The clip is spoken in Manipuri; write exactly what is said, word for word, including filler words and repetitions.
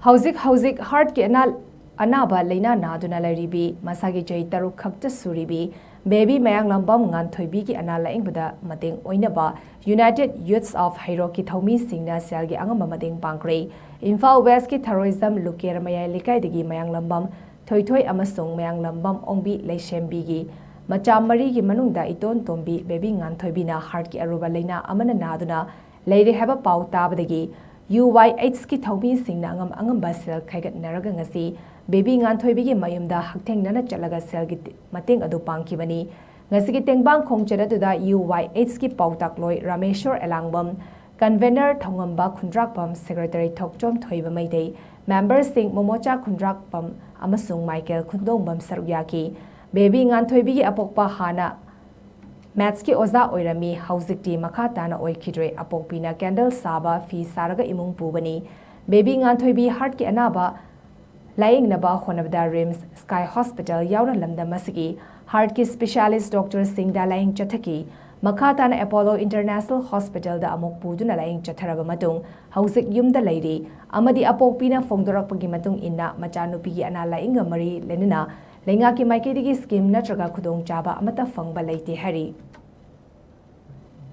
ꯍꯧꯖꯤꯛ ꯍꯧꯖꯤꯛ ꯍꯥꯔꯠꯀꯤ ꯑꯅꯥ ꯑꯅꯥꯕ ꯂꯩꯅꯥ ꯅꯥꯗꯨꯅ ꯂꯩꯔꯤꯕꯤ, ꯃꯁꯥꯒꯤ ꯆꯍꯤ ꯇꯔꯨꯛ ꯈꯛꯇ ꯁꯨꯔꯤꯕꯤ ꯕꯦꯕꯤ ꯃꯌꯥꯡꯂꯝꯕꯝ ꯉꯥꯟꯊꯣꯏꯕꯤꯒꯤ ꯑꯅꯥ ꯂꯥꯌꯦꯡꯕꯗ ꯃꯇꯦꯡ ꯑꯣꯏꯅꯕ United Youths of ꯍꯩꯔꯣꯛꯀꯤ ꯊꯧꯃꯤꯁꯤꯡꯅ ꯁꯦꯜꯒꯤ ꯑꯉꯝꯕ ꯃꯇꯦꯡ ꯄꯥꯡꯈ꯭ꯔꯦ꯫ ꯏꯝꯐꯥꯜ ꯋꯦꯁꯀꯤ ꯊꯔꯣꯏꯖꯝ ꯂꯨꯀꯦꯔ ꯃꯌꯥꯏ ꯂꯩꯀꯥꯏꯗꯒꯤ ꯃꯌꯥꯡꯂꯝꯕꯝ ꯊꯣꯏꯊꯣꯏ ꯑꯃꯁꯨꯡ ꯃꯌꯥꯡꯂꯝꯕꯝ ꯑꯣꯡꯕꯤ ꯂꯩꯁꯦꯝꯕꯤꯒꯤ ꯃꯆꯥ ꯃꯔꯤꯒꯤ ꯃꯅꯨꯡꯗ ꯏꯇꯣꯟ ꯇꯣꯝꯕꯤ ꯕꯦꯕꯤ ꯉꯥꯟꯊꯣꯏꯕꯤꯅ ꯍꯥꯔꯠꯀꯤ ꯑꯔꯨꯕ ꯂꯩꯅꯥ ꯑꯃꯅ ꯅꯥꯗꯨꯅ ꯂꯩꯔꯦ ꯍꯥꯏꯕ ꯄꯥꯎ ꯇꯥꯕꯗꯒꯤ UYHꯀꯤ ꯊꯧꯃꯤꯁꯤꯡꯅ ꯑꯉꯝ ꯑꯉꯝꯕ ꯁꯦꯜ ꯈꯥꯏꯒꯠꯅꯔꯒ ꯉꯁꯤ ꯕꯦꯕꯤ ꯉꯥꯟꯊꯣꯏꯕꯤꯒꯤ ꯃꯌꯨꯝꯗ ꯍꯛꯊꯦꯡꯅꯅ ꯆꯠꯂꯒ ꯁꯦꯜꯒꯤ ꯃꯇꯦꯡ ꯑꯗꯨ ꯄꯥꯡꯈꯤꯕꯅꯤ꯫ ꯉꯁꯤꯒꯤ ꯇꯦꯡꯕꯥꯡ ꯈꯣꯡꯆꯠ ꯑꯗꯨꯗ UYHꯀꯤ ꯄꯥꯎꯇꯥꯛꯂꯣꯏ ꯔꯥꯃꯦꯁꯣꯔ ꯑꯦꯂꯥꯡꯕꯝ, ꯀꯟꯚꯦꯅꯔ ꯊꯧꯉꯝꯕ ꯈꯨꯟꯗ꯭ꯔꯥꯛꯄꯝ, ꯁꯦꯀ꯭ꯔꯦꯇꯔꯤ ꯊꯣꯛꯆꯣꯝ ꯊꯣꯏꯕ ꯃꯩꯇꯩ, ꯃꯦꯝꯕꯔꯁꯤꯡ ꯃꯣꯃꯣꯆꯥ ꯈꯨꯟꯗ꯭ꯔꯥꯛꯄꯝ ꯑꯃꯁꯨꯡ ꯃꯥꯏꯀꯦꯜ ꯈꯨꯟꯗꯣꯡꯕꯝ ꯁꯔꯨꯛ ꯌꯥꯈꯤ꯫ ꯕꯦꯕꯤ ꯉꯥꯟꯊꯣꯏꯕꯤꯒꯤ ꯑꯄꯣꯛꯄ ꯍꯥꯟꯅ ꯃꯦꯠꯁꯀꯤ ꯑꯣꯖꯥ ꯑꯣꯏꯔꯝꯃꯤ, ꯍꯧꯖꯤꯛꯇꯤ ꯃꯈꯥ ꯇꯥꯅ ꯑꯣꯏꯈꯤꯗ꯭ꯔꯦ꯫ ꯑꯄꯣꯛꯄꯤꯅ ꯀꯦꯟꯗꯜ ꯁꯥꯕ, ꯐꯤ ꯁꯥꯔꯒ ꯏꯃꯨꯡ ꯄꯨꯕꯅꯤ꯫ ꯕꯦꯕꯤ ꯉꯥꯟꯊꯣꯏꯕꯤ ꯍꯥꯔꯠꯀꯤ ꯑꯅꯥꯕ ꯂꯥꯌꯦꯡꯅꯕ ꯍꯣꯠꯅꯕꯗ ꯔꯤꯝꯁ, ꯁ꯭ꯀꯥꯏ ꯍꯣꯁꯄꯤꯇꯥꯜ ꯌꯥꯎꯅ ꯂꯝꯗꯝ ꯑꯁꯤꯒꯤ ꯍꯥꯔꯠꯀꯤ ꯁ꯭ꯄꯦꯁꯤꯌꯥꯂꯤꯁ ꯗꯣꯛꯇꯔꯁꯤꯡꯗ ꯂꯥꯌꯦꯡ ꯆꯠꯊꯈꯤ꯫ ꯃꯈꯥ ꯇꯥꯅ ꯑꯦꯄꯣꯂꯣ ꯏꯟꯇꯔꯅꯦꯁꯅꯦꯜ ꯍꯣꯁꯄꯤꯇꯥꯜꯗ ꯑꯃꯨꯛ ꯄꯨꯗꯨꯅ ꯂꯥꯌꯦꯡ ꯆꯠꯊꯔꯕ ꯃꯇꯨꯡ ꯍꯧꯖꯤꯛ ꯌꯨꯝꯗ ꯂꯩꯔꯤ꯫ ꯑꯃꯗꯤ ꯑꯄꯣꯛꯄꯤꯅ ꯐꯣꯡꯗꯣꯔꯛꯄꯒꯤ ꯃꯇꯨꯡ ꯏꯟꯅ ꯃꯆꯥꯅꯨꯄꯤꯒꯤ ꯑꯅꯥ ꯂꯥꯌꯦꯡꯒ ꯃꯔꯤ ꯂꯩꯅꯅ ꯂꯩꯉꯥꯛꯀꯤ ꯃꯥꯏꯀꯩꯗꯒꯤ ꯁ꯭ꯀꯤꯝ ꯅꯠꯇ꯭ꯔꯒ ꯈꯨꯗꯣꯡꯆꯥꯕ ꯑꯃꯠꯇ ꯐꯪꯕ ꯂꯩꯇꯦ ꯍꯥꯏꯔꯤ꯫